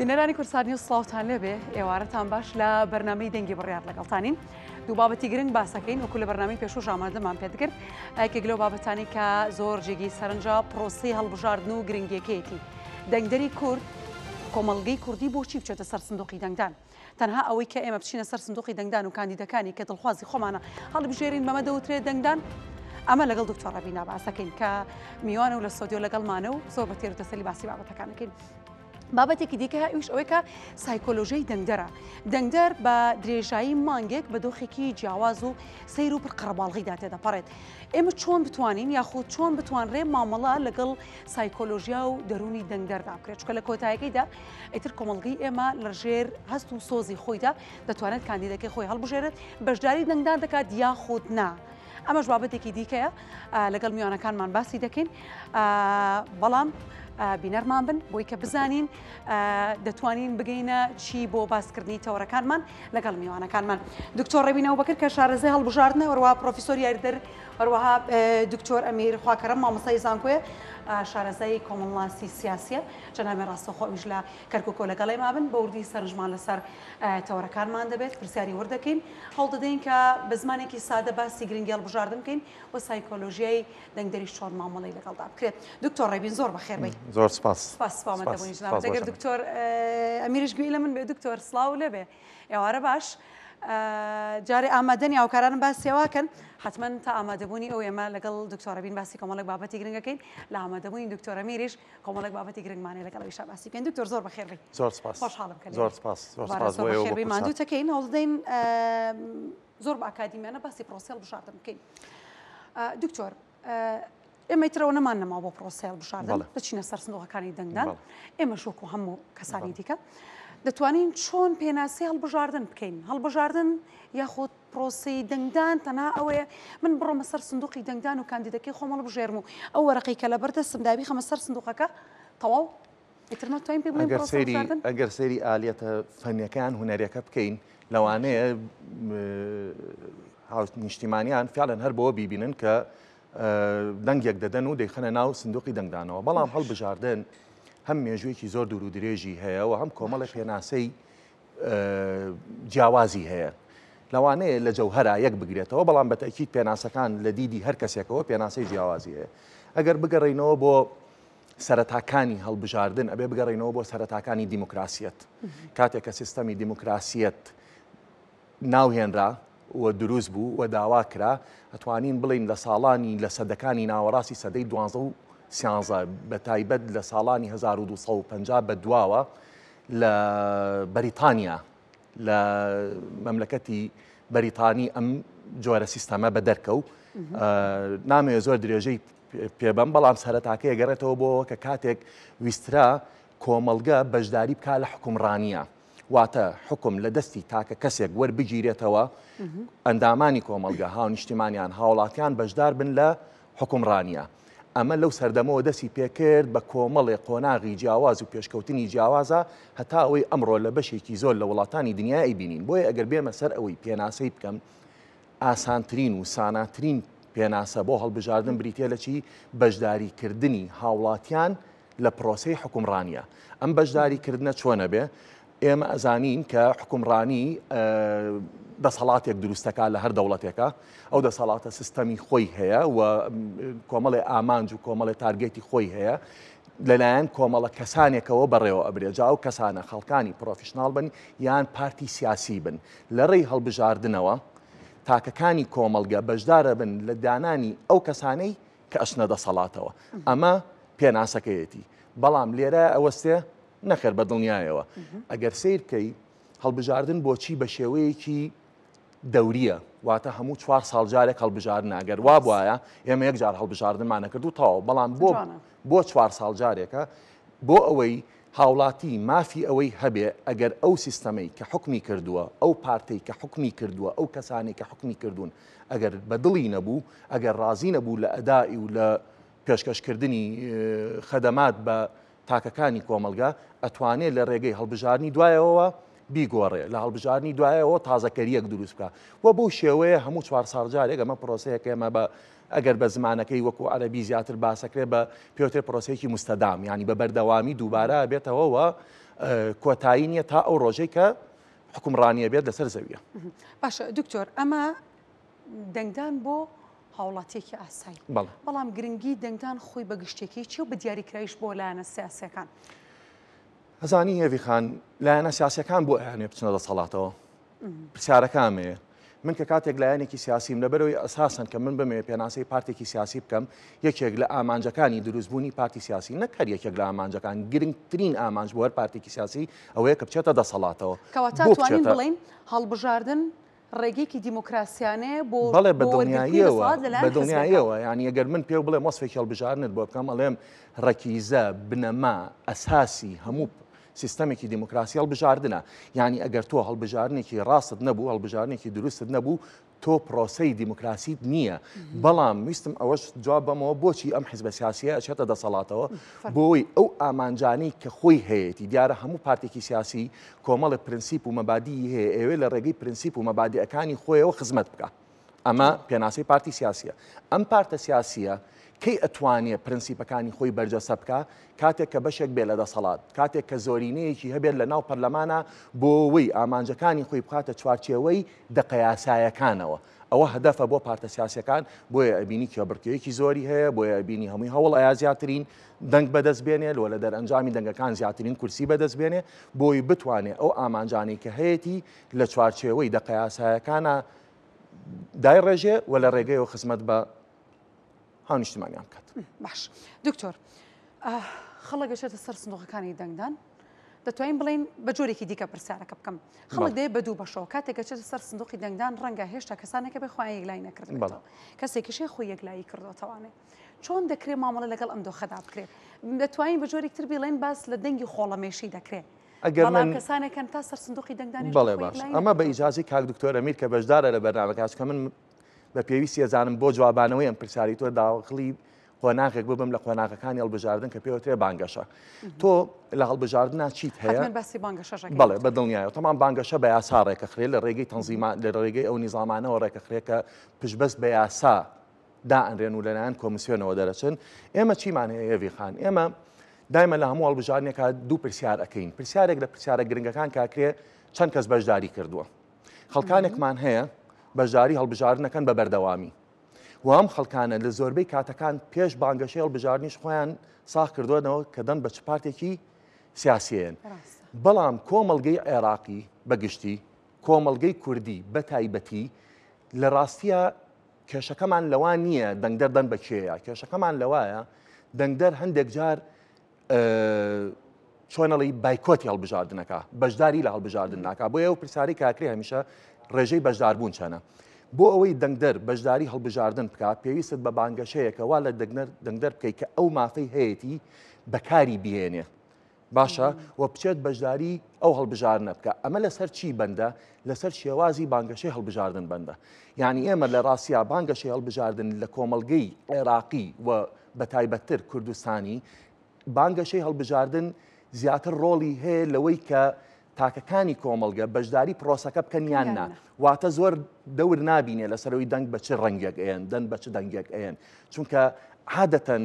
بینەرانی کوردسات نیوز سڵاوتان لێبێ ئێوارەتان باش لە بەرنامەی دەنگی بڕیار لەگەڵتانین دوو بابەتی گرنگ باسەکەین وەکو لە بەرنامەی پێشوش ئامادەمان پێدکرد یەکێک لەو بابەتانی کە زۆر جێگەی سەرنجە پرۆسەی هەڵبژاردن و گرنگیەکەیەتی دەنگدەری کورد کۆمەڵگەی کوردی بۆچی بچێتە سەر سندوقی دەنگدان تەنها ئەوەی کە ئێمە بچینە سەر سندوقی دەنگدان و کاندیدەکانی کە دڵخوازی خۆمانە هەڵبژێرین بەمە دەوترێت دەنگدان؟ ئەمە لەگەڵ دکتۆر ڕەبینا باسەکەین کە میوانە و لە ستۆدیۆ لەگەڵمانە و زۆر بە تێر و تەسەلی باسی بابەتەکانەکەین. بابەتێکی دیکە ئەویش ئەوەی کە سایکۆلۆژیی دەنگدەرە. دەنگدەر بە درێژایی مانگێک بە دۆخێکی جیاواز و سەیر و پڕ قەرەباڵغیدا تێدەپەڕێت. ئێمە چۆن بتوانین یاخود چۆن بتوانرێ مامەڵە لەگەڵ سایکۆلۆژیا و دەروونی دەنگدەردا بکرێت؟ چونکە لە کۆتایەکەیدا ئیتر کۆمەڵگەی ئێمە لە ژێر هەست و سۆزی خۆیدا دەتوانێت کاندیدەکەی خۆی هەڵبژێرێت، بەشداری دەنگدان دەکات یاخود نا. ئەمەش بابەتێکی دیکەیە لەگەڵ میوانەکانمان باسی دەکەین بەڵام بینەرمان بن بۆی کە بزانین دەتوانین بگەینە چی بۆ باسکردنی تەوەرەکانمان لەگەڵ میوانەکانمان دکتۆر ڕێبینەوە بەکر کە شارەزای هەڵبژاردنە وەروە پرۆفیسۆر یاریدەر هەروەها دکتۆر ئەمیر خواکەرەم مامۆستای زانکۆیە شارەزای کۆمەڵناسی سیاسیە جەنابی ڕاستەوخۆ ئەویش لە کەرکوکۆ لەگەڵ ئێمە بن بە وردی سەرنجمان لەسەر تەوەرەکانمان دەبێت پرسیاری ورد دەکەین هەوڵدەدەین کە بە زمانێکی سادە باسی گرنگی هەڵبژاردن بکەین و سایکۆلۆژیای دەنگدەریش چۆن مامەڵەی لەگەڵدا بکرێت. دکتۆر ڕێبین زۆر بەخێر بێی. زۆر سپاس. سپاس سپاس ئامادەبوونی جنابت. ئەگەر دکتۆر ئەمیریش گوێی لە من بێ دکتۆر سڵاو لێ بێ. ئێوارە باش. جارێ ئامادەنی هاوکارانم باسی ئەوە کەن حتمما تا ئامادەبوونی ئەو ئێمە لەگەڵ دکتۆر ڕێبین باسی کۆمەڵێک بابەتی گرنگەکەین لە ئامادەبوونی دکتۆر ئەمیریش کۆمەڵێک بابەتی گرنگمانەیە لەگەڵ ئەویشا باسی بکەین. دکتۆر زۆر بەخێر بێی. زۆر سپاس. خۆشحاڵم کە زۆر سپاس. زۆر سپاس بۆ ئێوە. بەخێر بێی. ماندووتەکەین هەوڵدەین زۆر بە ئاکادیمیانە باسی پرۆسەی هەڵبژاردن بکەین. دکتۆر ئێمە ئیتر ئەوە نەمان نەماوە بۆ پرۆسەی هەڵبژاردن دەچینە سەر سندوقەکانی دەنگدان ئێمەش وەکو هەموو کەسانی دیکە دەتوانین چۆن پێناسی هەڵبژاردن بکەین هەڵبژاردن یاخود پرۆسەی دەنگدان تەنها ئەوەیە من بڕۆمە سەر سندوقی دەنگدان و کاندیدەکەی خۆم هەڵبژێرم و ئەو وەرەقەی کە لەبەر دەستمدا بیخەمە سەر سندوقەکە تەواو ئیتر ناتوانین پێی بڵێین پرۆسەی هەڵبژاردن؟ ئەگەر سەیری ئالیەتە فەنیەکان هونەریەکە بکەین لەوانەیە هاونیشتیمانیان فعلەن هەر بەوە بیبینن کە دەنگێک دەدەن و دەیخەنە ناو سندوقی دەنگدانەوە بەڵام هەڵبژاردن هەم مێژوویەکی زۆر دوور و درێژی هەیە و هەم کۆمەڵی پێناسەی جیاوازی هەیە. لەوانەیە لە جەوهەرا یەک بگرێتەوە، بەڵام بە تەئکید پێناسەکان لە دیدی هەر کەسێکەوە پێناسەی جیاوازی هەیە. ئەگەر بگەڕێینەوە بۆ سەرەتاکانی هەڵبژاردن، ئەبێ بگەڕێینەوە بۆ سەرەتاکانی دیموکراسیەت. کاتێک کە سیستەمی دیموکراسیەت ناوهێنرا و دروست بوو و داوا کرا، ئەتوانین بڵێین لە ساڵانی لە سەدەکانی ناوەڕاستی سەدەی دوانزە و سیانزە، بە تایبەت لە ساڵانی 1250 بە دواوە، لە بەریتانیا لە مەملەکەتی بەریتانی ئەم جۆرە سیستەمە بە دەرکەو نامەوێت زۆر درێژەی پێبەم بەڵام سەرەتاکەی گەڕێتەوە بۆ کە کاتێک ویسترا کۆمەڵگە بەشداری بکا لە حکومڕانیە واتە حکم لە دەستی تاکە کەسێک وەربگیرێتەوە ئەندامانی کۆمەڵگە هاونیشتیمانیان هاوڵاتیان بەشدار بن لە حوکمڕانییە. ئەمە لەو سەردەمەوە دەستی پێکرد بە کۆمەڵێ قۆناغی جیاواز و پێشکەوتنی جیاوازە هەتا ئەوەی ئەمڕۆ لە بەشێکی زۆر لە وڵاتانی دنیا ئەیبینین. بۆیە ئەگەر بێمە سەر ئەوەی پێناسەی بکەم، ئاسانترین و ساناترین پێناسە بۆ هەڵبژاردن بریتییە لە چی؟ بەشداریکردنی هاوڵاتیان لە پرۆسەی حوکمڕانییە. ئەم بەشداریکردنە چۆن ئەبێ؟ ئێمە ئەزانین کە حوکمڕانی دەسەڵاتێک دروستەکە لە هەر دەوڵەتێکە ئەو دەسەڵاتە سیستەمی خۆی هەیە و کۆمەڵێ ئامانج و کۆمەڵێ target ی خۆی هەیە لەلایەن کۆمەڵە کەسانێکەوە بەڕێوە ئەبرێ جا ئەو کەسانە خەڵکانی professional بن یان پارتی سیاسی بن لە ڕێی هەڵبژاردنەوە تاکەکانی کۆمەڵگە بەشدارە بن لە دانانی ئەو کەسانەی کە ئەچنە دەسەڵاتەوە ئەمە پێناسەکەیەتی بەڵام لێرە ئەوەستێ نەخێر بە دڵنیایەوە ئەگەر سەیر بکەی هەڵبژاردن بۆچی بە شێوەیەکی دەوریە واتە هەموو چوار ساڵ جارێک هەڵبژاردن ئەگەر وا بواە ئێمە یەک جار هەڵبژاردنمان نەکرد و تەواو بەڵام بۆ بۆ چوار ساڵ جارێکە بۆ ئەوەی هاوڵاتی مافی ئەوەی هەبێ ئەگەر ئەو سیستەمەی کە حکمی کردووە ئەو پارتەی کە حکمی کردووە ئەو کەسانی کە حکمی کردوون ئەگەر بەدڵی نەبوو ئەگەر ڕازی نەبوو لە ئەدائی و لە پێشکەشکردنی خەدەمات بە تاکەکانی کۆمەڵگا ئەتوانێ لە ڕێگەی هەڵبژاردنی دوایەوە بیگۆڕێ، لە هەڵبژاردنی دوایەوە تازەکەرییەک دروست بکا و بەو شێوەیە هەموو چوار ساڵ جارێک ئەمە پرۆسەیەکە ئێمە بە ئەگەر بە زمانەکەی وەکو عەرەبی زیاتر باسەکرێ بە پێوترێ پرۆسەیەکی مستەدام یانی بە بەردەوامی دووبارە بێتەوە و کۆتایی نییە تا ئەو ڕۆژەی کە حکومڕانیە بێت لەسەر زەویە. باشە دکتۆر ئەمە دەنگدان بۆ هاوڵاتیەکی ئاسایی بەڵام گرنگی دەنگدان خۆی بە گشتێکی چی و بە دیاریکراویش بۆ لایەنە سیاسیەکان؟ ئەزانی هێڤی خان لایەنە سیاسیەکان بۆ ئەیانێ بچنە دەسەڵاتەوە؟ پرسیارەکە ئەمەیە. من کە کاتێک لایەنێکی سیاسیم لەبەرەوەی ئەساسەن کە من بمەوێ پێناسەی پارتێکی سیاسی بکەم یەکێک لە ئامانجەکانی دروستبوونی پارتی سیاسی نەک هەر یەکێک لە ئامانجەکان گرنگترین ئامانج بۆ هەر پارتێکی سیاسی ئەوەیە کە بچێتە دەسەڵاتەوە. کەواتە بۆ توانین بچێتە؟ بڵێین هەڵبژاردن ڕێگەیەکی دیموکراسیانەیە بۆ بەڵێ بە بۆ وەرگرتنی دڵنیاییەوە دەسەڵات بە لەلایەن حزبێکەوە. دڵنیاییەوە یانی ئەگەر من پێو بڵێم وەسفێکی هەڵبژاردنت بۆ بکەم ئەڵێم ڕەکیزە بنەما ئەساسی هەموو سیستەمێکی دیموکراسی هەڵبژاردنە، یانی ئەگەر تۆ هەڵبژاردنێکی ڕاستت نەبوو، هەڵبژاردنێکی دروستت نەبوو، تۆ پرۆسەی دیموکراسیت نییە. بەڵام ویستم ئەوەش جواب بەمەوە بۆچی ئەم حیزبە سیاسیە ئەچێتە دەسەڵاتەوە، بۆی ئەو ئامانجانەی کە خۆی هەیەتی، دیارە هەموو پارتێکی سیاسی کۆمەڵێ پرنسیپ و مەبادیی هەیە، ئەیەوێ لە ڕێگەی پرنسیپ و مەبادیئەکانی خۆیەوە خزمەت بکا. ئەمە پێناسەی پارتی سیاسیە. ئەم پارتە سیاسیە کەی ئەتوانێ پرنسیپەکانی خۆی بەرجەستە بکا؟ کاتێک کە بەشێک بێ لە دەسەڵات، کاتێک کە زۆرینەیەکی هەبێت لە ناو پەرلەمانا بۆوەی ئامانجەکانی خۆی بخاتە چوارچێوەی دەقە یاسایەکانەوە. ئەوە هەدەفە بۆ پارتە سیاسیەکان، بۆیە ئەبینی کێبڕکێیەکی زۆری هەیە، بۆیە ئەبینی هەمووی هەوڵ ئەیا زیاترین دەنگ بەدەست بێنێ و لە دەرئەنجامی دەنگەکان زیاترین کورسی بەدەست بێنێ بۆی بتوانێ ئەو ئامانجانەی کە هەیەتی لە چوارچێوەی دەقە یاسایەکانا دایڕێژێ و لە ڕێگەیەوە خزمەت بە هاونیشتیمانیان بکات. باش دکتۆر خەڵک ئەچێتە سەر سندوقەکانی دەنگدان دەتوانین بڵین بە جۆرێکی دیکە پرسیارەکە بکەم خەڵک دەیە بە دوو بەشەوە کاتێک ئەچێتە سەر سندوقی دەنگدان ڕەنگە هێشتا کەسانێکە بێ خۆیان یەکلایی نەکردبێتەوە کەسێکیش هەیە خۆی یەکلایی کردۆتەوانێ چۆن دەکرێت مامەڵە لەگەڵ ئەم دۆخەدا بکرێت دەتوانین بە جۆرێک تر بیڵێن باس لە دەنگی خۆڵەمێشی دەکرێت ئەگەر بەڵام من کەسانێک هەن تا سەر سندوقی دەنگدانیش بەڵێ خۆی باش یەکلایی ئەمە بە نەکردۆتەوە. ئیجازەی کاک دکتۆر ئەمیر کە بەشدارە لە بەرنامەکە چونکە من بە پێویستی ئەزانم بۆ جوابانەوەی ئەم پرسیاری تۆ داخڵی قۆناغێک ببم لە قۆناغەکانی هەڵبژاردن کە پێوترێ بانگەشە تۆ لە هەڵبژاردنا چیت هەیە حتمەن باسی بانگەشەش ئەکەین بەڵێ دکتۆر. بە دڵنیایەوە تەمام بانگەشە بە یاسا ڕێکەخرێ لە ڕێگەی تەنزیما لە ڕێگەی ئەو نیزامانەوە ڕێکەخرێ کە پشتبەست بە یاسا دائەنرێن و لەلایەن کۆمیسیۆنەوە دەرەچن ئێمە چیمان هەیە هێڤی خان ئێمە دایمە لە هەموو هەڵبژاردنێکا دوو پرسیار ئەکەین پرسیارێک لە پرسیارە گرنگەکان کاکرێ چەند کەس بەشداری کردووە خەڵکانێکمان هەیە بەشداری هەڵبژاردنەکەن بە بەردەوامی و ئەم خەڵکانە لە زۆربەی کاتەکان پێش بانگەشەی هەڵبژاردنیش خۆیان ساغ کردوەنەوە کە دەن بە چ پارتێکی سیاسیەن بەڵام کۆمەڵگەی عێراقی بەگشتی کۆمەڵگەی کوردی بە تایبەتی لە ڕاستیە کێشەکەمان لەوە نییە دەنگدەر دەنگ بە کێیە، کێشەکەمان لەوایە دەنگدەر هەندێک جار چۆنەڵی بایکۆتی هەڵبژاردنەکە بەشداری لە هەڵبژاردن ناکا بۆیە ئەو پرسیاری کاکرێ هەمیشە ڕێژەی بەشداربوون چەنە بۆ ئەوەی دەنگدەر بەشداری هەڵبژاردن بکە پێویستت بە بانگەشەیەکە وا لە دەنگدەر بکەیت کە ئەو مافەی هەیەی بەکاری بهێنێ باشە و بچێت بەشداری ئەو هەڵبژاردنە بکە ئەمە لەسەر چی بەندە لەسەر شێوازی بانگەشەی هەڵبژاردن بەندە یعنی ئێمە لە ڕاستیا بانگەشەی هەڵبژاردن لە کۆمەڵگەی عێراقی و بە تایبەتتر کوردستانی بانگەشەی هەڵبژاردن زیاتر ڕۆڵی هەیە لەوەی کە تاکەکانی کۆمەڵگە بەشداری پرۆسەکە بکەن یان نا واتە زۆر دەور نابینێ لەسەرەوەی دەنگ بە چ ڕەنگێک ئەیەن دەن بە چ دەنگێک ئەیەن چونکە عادەتەن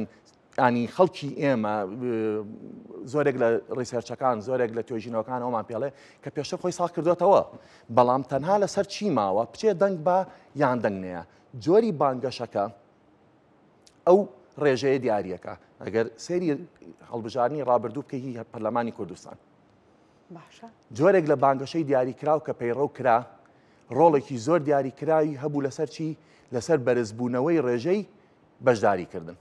ینی خەڵکی ئێمە زۆرێک لە research ەکان زۆرێک لە توێژینەوەکان ئەومان پێڵێ کە پێشتر خۆی ساغ کردوێتەوە بەڵام تەنها لەسەر چی ماوە بچێ دەنگ بە یان دەنگ نەیە جۆری بانگەشەکە ئەو ڕێژەیە دیارەکە ئەگەر سەیری هەڵبژاردنی ڕابردوو بکەی هی پەرلەمانی کوردستان باشە جۆرێک لە بانگەشەی دیاریکراو کە پەیڕەو کرا ڕۆڵێکی زۆر دیاریکراوی هەبوو لەسەر چی لەسەر بەرزبوونەوەی ڕێژەی بەشداریکردن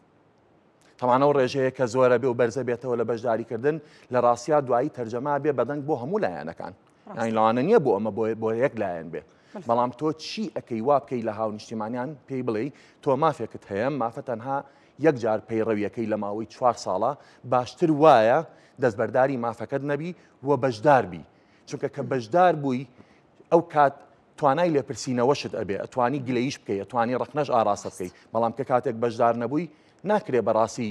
تەبعەن ئەو ڕێژەیە کە زۆرە بێ و بەرزە بێتەوە لە بەشداریکردن لە ڕاستیا دوایی تەرجەما بێ بەدەنگ بۆ هەموو لایەنەکان یانی لەوانە نییە بۆ ئەمە بۆ یەک لایەن بێ بەڵام تۆ چی ئەەکەی وا بکەی لە هاونیشتیمانیان پێی بڵێ تۆ مافێکت هەیە مافە تەنها یەک جار پەیڕەویەکەی لە ماوەی چوار ساڵە باشتر وایە دەستبەرداری مافەکەت نەبی و بەشدار بی چونکە کە بەشدار بووی ئەو کات توانای لێپرسینەوەشت ئەبێ ئەتوانی گلەیش بکەی ئەتوانی ڕەخنەش ئاراستە بکەی بەڵام کە کاتێک بەشدار نەبووی ناکرێ بەڕاستی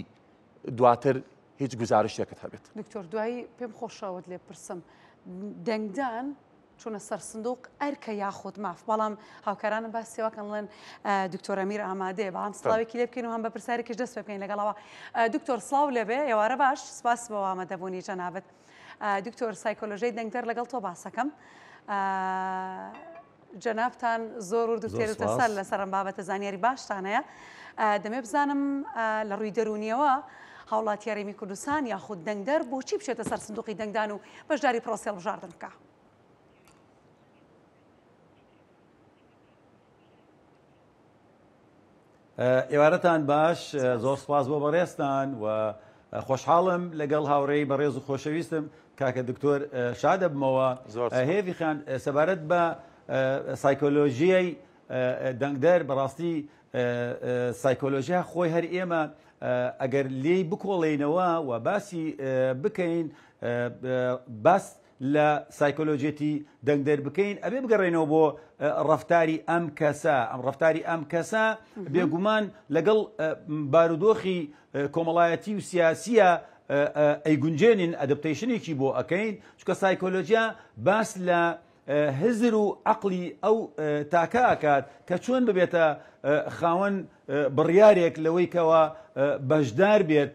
دواتر هیچ گوزارشتێکت هەبێت. دکتۆر دوایی پێم خۆشە ئەوەت لێ بپرسم دەنگدان چوونە سەر سندوق ئەرکە یاخود ماف بەڵام هاوکارانم باسی واکەن ڵێن دکتۆر ئەمیر ئامادەیە بەڵام سڵاوێکی لێ بکەین و هەم بە پرسیارێکیش دەست پێ بکەین لەگەڵەوە دکتۆر سڵاو لێبێ ئێوارە باش سپاس بۆ ئامادەبوونی جەنابت. دکتۆر سایکۆلۆژیای دەنگدەر لەگەڵ تۆ باسەکەم. جەنابتان زۆر ورد و تێر و تەسەل لەسەر ئەم بابەتە زانیاری باشتان هەیە. دەمێ بزانم لە ڕووی دەروونیەوە هاوڵاتی هەرێمی کوردستان یاخود دەنگدەر بۆچی بچێتە سەر سندوقی دەنگدان و بەشداری پرۆسەی هەڵبژاردن بکا؟ ئێوارەتان باش، زۆر سپاس بۆ بەڕێزتان و خۆشحاڵم لەگەڵ هاوڕێی بەڕێز و خۆشەویستم کاکە دکتۆر شادەبمەوە. هێڤی خان، سەبارەت بە سایکۆلۆژیای دەنگدەر، بەڕاستی سایکۆلۆژیا خۆی هەر ئێمە ئەگەر لێی بکۆڵێینەوە و باسی بکەین، باس لە سایکۆلۆژیەتی دەنگدەر بکەین، ئەبێ بگەڕێینەوە بۆ ڕەفتاری ئەم کەسە. ئەم ڕەفتاری ئەم کەسە بێگومان لەگەڵ بارودۆخی کۆمەڵایەتی و سیاسیە ئەیگونجێنین، ئەدەپتەیشنێکی بۆ ئەکەین، چونکە سایکۆلۆژیا باس لە هزر و عەقڵی ئەو تاکە ئەکات کە چۆن ببێتە خاوەن بڕیارێک لەوەی کەوا بەشدار بێت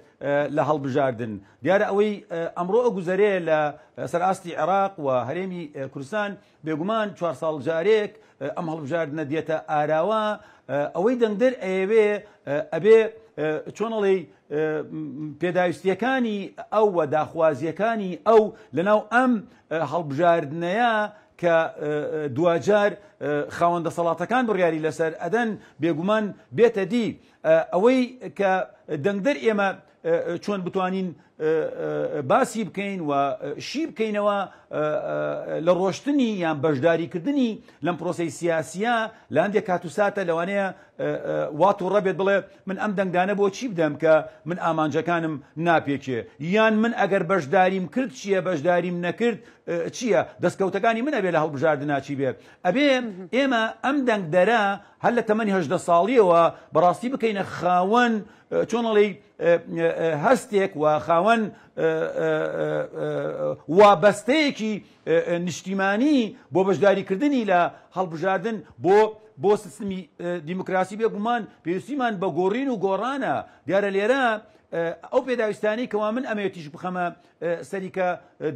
لە هەڵبژاردن. دیارە ئەوەی ئەمڕۆ ئەگوزەرێ لە سەر ئاستی عێراق و هەرێمی کوردستان، بێگومان 4 ساڵ جارێک ئەم هەڵبژاردنە دێتە ئاراوە. ئەوەی دەنگدەر ئەیەوێ ئەبێ چۆن ئەڵێی پێداویستیەکانی ئەو و داخوازیەکانی ئەو لەناو ئەم هەڵبژاردنەیە کە دواجار خاوەن دەسەڵاتەکان بڕیاری لەسەر ئەدەن بێگومان بێتە دی. ئەوەی کە دەنگدەر ئێمە چۆن بتوانین باسی بکەین و شی بکەینەوە لە ڕۆشتنی یان بەشداریکردنی لەم پرۆسەی سیاسیە لە هەندێک کات و ساتە لەوانەیە وا تووڕە بێت بڵێ من ئەم دەنگدانە بۆ چی بدەم کە من ئامانجەکانم ناپێکێ، یان من ئەگەر بەشداریم کرد چییە، بەشداریم نەکرد چییە، دەستکەوتەکانی من ئەبێ لە هەڵبژاردنا چی بێ. ئەبێ ئێمە ئەم دەنگدەرە هەر لە تەمەنی 18 ساڵیەوە بەڕاستی بکەینە خاوەن چۆن ئەڵێی هەستێک و خاوەن وابەستەیەکی نیشتیمانی بۆ بەشداریکردنی لە هەڵبژاردن بۆ بۆ سیستمی دیموکراسی. بێگومان پێویستیمان بە گۆڕین و گۆڕانە. دیارە لێرە ئەو پێداویستانەی کەوا من ئەمەوێت تیش بخەمە سەری کە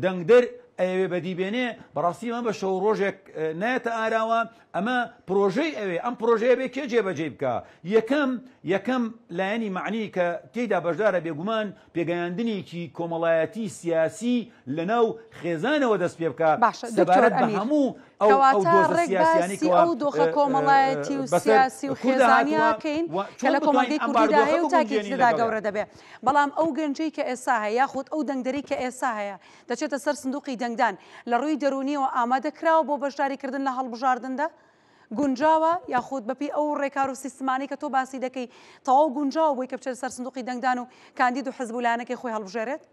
دەنگدەر ئەیەوێ بەدی بێنێ، بەڕاستی ئەمە بە شەو ڕۆژێک نایەتە ئاراوە. ئەمە پرۆژەی ئەوێ، ئەم پرۆژەیە بێ کێ جێبەجێی بکا. یەکەم یەکەم لایەنی مەعنی کە تێیدا بەشدارە بێگومان پێگەیاندنێکی کۆمەڵایەتی سیاسی لەناو خێزانەوە دەست پێ بکا باشە دکتۆر سەبارەت بە ئەمیر، هەموو ئەو ئەو کەواتە دۆزە ڕێک سیاسیانەی باسی کەوا ئەو دۆخە کۆمەڵایەتی و بەسەر سیاسی و کوردا خێزانییە هاتووە کەین و کە چۆن لە بتوانین کۆمەڵگەی ئەم کوردیدا بارودۆخە هەیە و تاکێکی بگونجێنین تێدا لەگەڵیا. گەورە دەبێ، بەڵام ئەو گەنجەی کە ئێستا هەیە یاخود ئەو دەنگدەرەی کە ئێستا هەیە دەچێتە سەر سندوقی دەنگدان لە ڕووی دەروونیەوە ئامادە کراوە بۆ بەشداریکردن لە هەڵبژاردندا؟ گونجاوە یاخود بەپێی ئەو ڕێکار و سیستمانەی کە تۆ باسی دەکەی تەواو گونجاوە بۆی کە بچێتە سەر سندوقی دەنگدان و کاندید و حزب و لایەنەکەی خۆی هەڵبژێرێت؟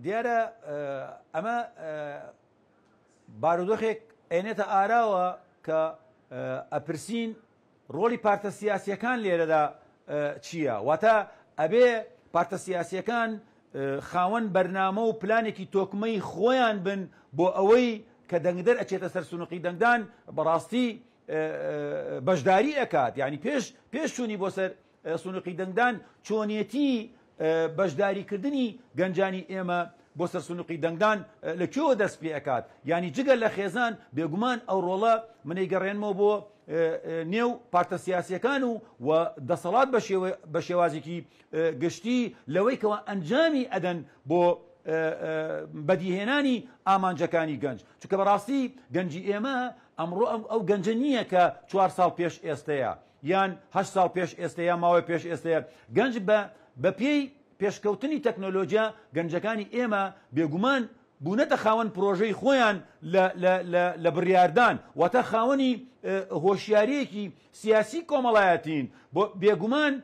دیارە ئەمە بارودۆخێک ئەێنێتە ئاراوە کە ئەپرسین ڕۆڵی پارتە سیاسیەکان لێرەدا چییە؟ واتە ئەبێ پارتە سیاسیەکان خاوەن بەرنامە و پلانێکی تۆکمەی خۆیان بن بۆ ئەوەی کە دەنگدەر ئەچێتە سەر سنوقی دەنگدان بەڕاستی بەشداری ئەکات، یعنی پێش پێش چوونی بۆ سەر سنوقی دەنگدان چۆنیەتی بەشداریکردنی گەنجانی ئێمە بۆ سەر سنوقی دەنگدان لە کوێوە دەست پێ ئەکات؟ یعنی جگە لە خێزان بێگومان ئەو ڕۆڵە منەی گەڕێنمەوە بۆ نێو پارتە سیاسیەکان و و دەسەڵات بە شێوازێکی گشتی لەوەی کەوا ئەنجامی ئەدەن بۆ بەدیهێنانی ئامانجەکانی گەنج، چونکە بەڕاستی گەنجی ئێمە ئەمڕۆ ئەو گەنجە نییە کە 4 ساڵ پێش ئێستەیە یان 8 ساڵ پێش ئێستەیە یان ماوەی پێش ئێستەیە. گەنج بە بەپێی پێشکەوتنی تەکنۆلۆژیا گەنجەکانی ئێمە بێگومان بوونەتە خاوەن پرۆژەی خۆیان لە بڕیاردان، واتە خاوەنی هۆشیاریەکی سیاسی کۆمەڵایەتین. بۆ بێگومان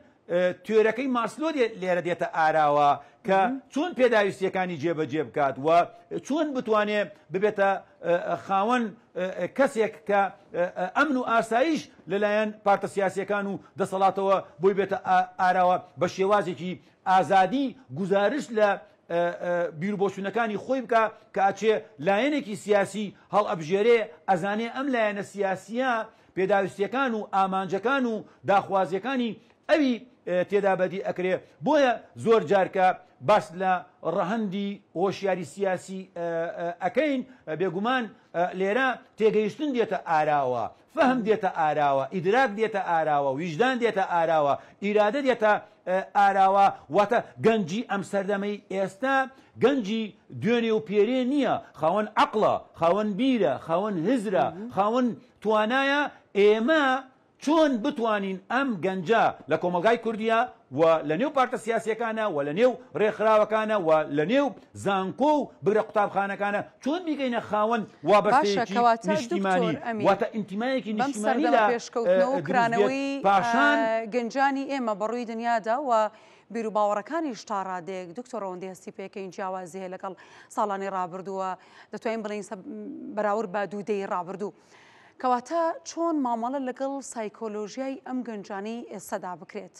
تیۆرەکەی ماسلۆ لێرە دێتە ئاراوە کە چۆن پێداویستیەکانی جێبەجێ بکات و چۆن بتوانێ ببێتە خاوەن کەسێک کە ئەمن و ئاسایش لەلایەن پارتە سیاسیەکان و دەسەڵاتەوە بۆی بێتە ئاراوە بە شێوازێکی ئازادی گوزارشت لە بیروبۆچوونەکانی خۆی بکە کە ئەچێ لایەنێکی سیاسی هەڵئەبژێرێ ئەزانێ ئەم لایەنە سیاسیە پێداویستیەکان و ئامانجەکان و داخوازیەکانی ئەوی تێدا بەدی ئەکرێ، بۆیە زۆر جار کە باس لە ڕەهەندی هۆشیاری سیاسی ئەکەین بێگومان لێرە تێگەیشتن دێتە ئاراوە، فەهم دێتە ئاراوە، ئیدراک دێتە ئاراوە، ویژدان دێتە ئاراوە، ئیرادە دێتە ئاراوە، واتە گەنجی ئەم سەردەمەی ئێستا گەنجی دوێنێ و پێرێ نییە، خاوەن عەقڵە، خاوەن بیرە، خاوەن هزرە، خاوەن توانایە، ئێمە چۆن بتوانین ئەم گەنجە لە کۆمەڵگای کوردییە و لە نێو پارتە سیاسییەکانە و لە نێو ڕێکخراوەکانە و لە نێو زانکۆ و بگرە قوتابخانەکانە چۆن بیکەینە خاوەن باشە وابەستەیەکی کەواتە نیشتیمانی دکتۆر ئەمیر واتە ئینتیمایەکی بەم نیشتیمانی سەردەمە لا پێشکەوتنەوە و دروست بێت کرانەوەی پاشان گەنجانی ئێمە بەڕووی دنیادا و بیروباوەڕەکانیش تا ڕادەیەک دکتۆر ئەوەندەی هەستی پێکەین جیاوازی هەیە لەگەڵ ساڵانی ڕابردوو و دەتوانین بڵێین بەراورد بە دوو دەیەی ڕابردوو کەواتە چۆن مامەڵە لەگەڵ سایکۆلۆژیای ئەم گەنجانەی ئێستادا بکرێت؟